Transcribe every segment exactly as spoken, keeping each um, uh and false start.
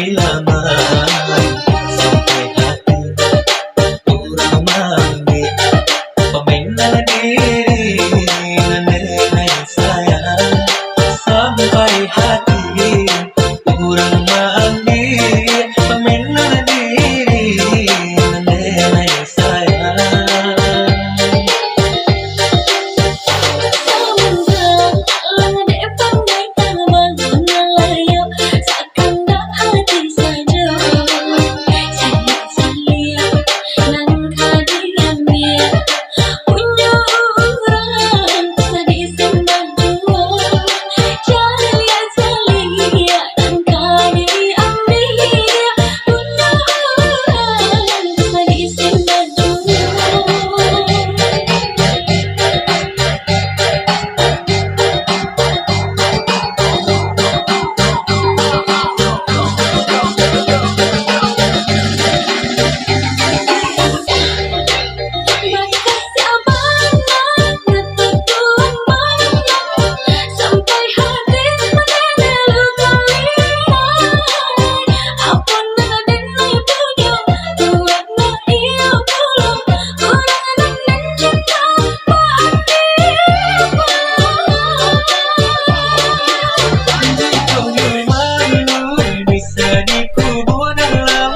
Lama sampai hati urang maambiak pamainan diri nan denai sayang. Sampai hati urang maambiak pamainan diri nan denai sayang. Samantang lah dek pandai tabang malayo, sakandak hati sajo. Saliak-saliak nan ka diambiak, punyo urang ka disambat juo. Saliak-saliak nan ka diambiak, punyo urang ka disambat juo. Bisa dikubur dalam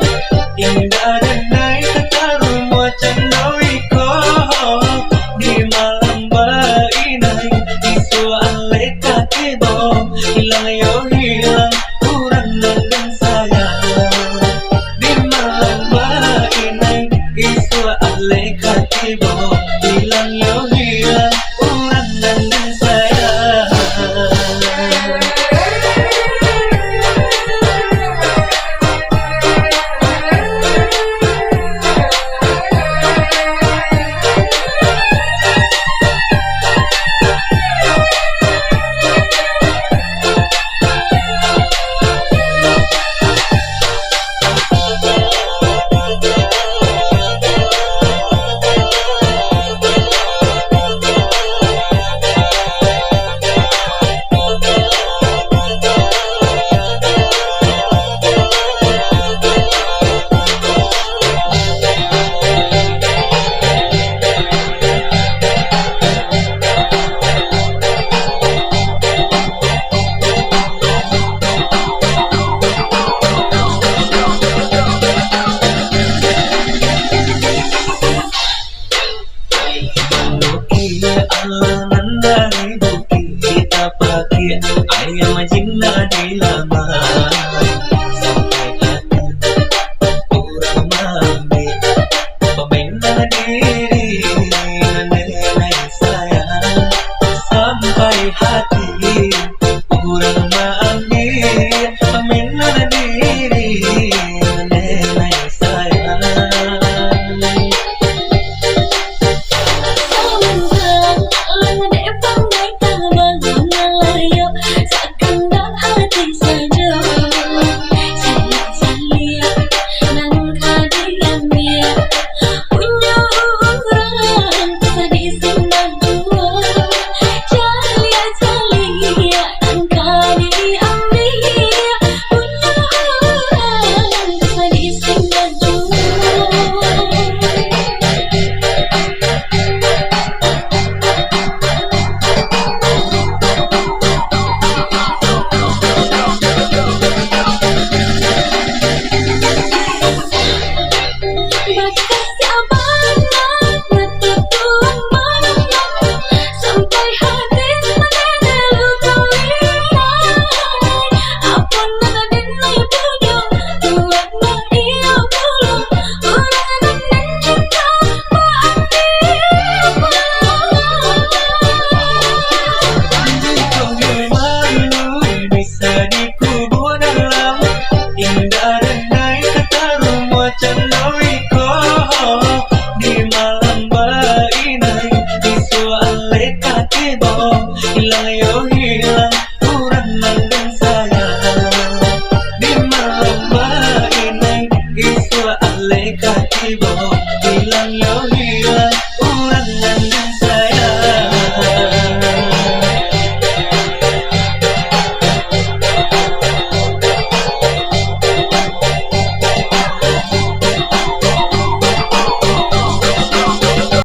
indak denai, tatarumuah cando iko. Di malam bainai, isuak alek ka tibo, hilang yo hilang urang nan den sayang. Di malam bainai, isuak alek ka tibo, hilang yo hilang urang nan den sayang. Bukik, alangan dari bukik, kita pakai ayam jinak di laman. Sampai hati urang maambiak pamainan diri nan denai sayang. Sampai hati urang maambiak pamainan diri nan denai sayang. Samantang lah dek pandai tabang malayo, sakandak hati sajo. Saliak-saliak nan ka diambiak, punyo urang ka disambat juo. Saliak-saliak nan ka diambiak, punyo urang ka disambat juo. Bakas abang nan tutuang malam, sampai hati menelu kau ilang. Apo nan den lai punyo, tuan ma iyo pulo, urang nan den cinto maambiak pulo. Bisa dikubur dalam indak denai, tatarumuah cando iko. Di malam bainai, isuak alek ka tibo, hilang yo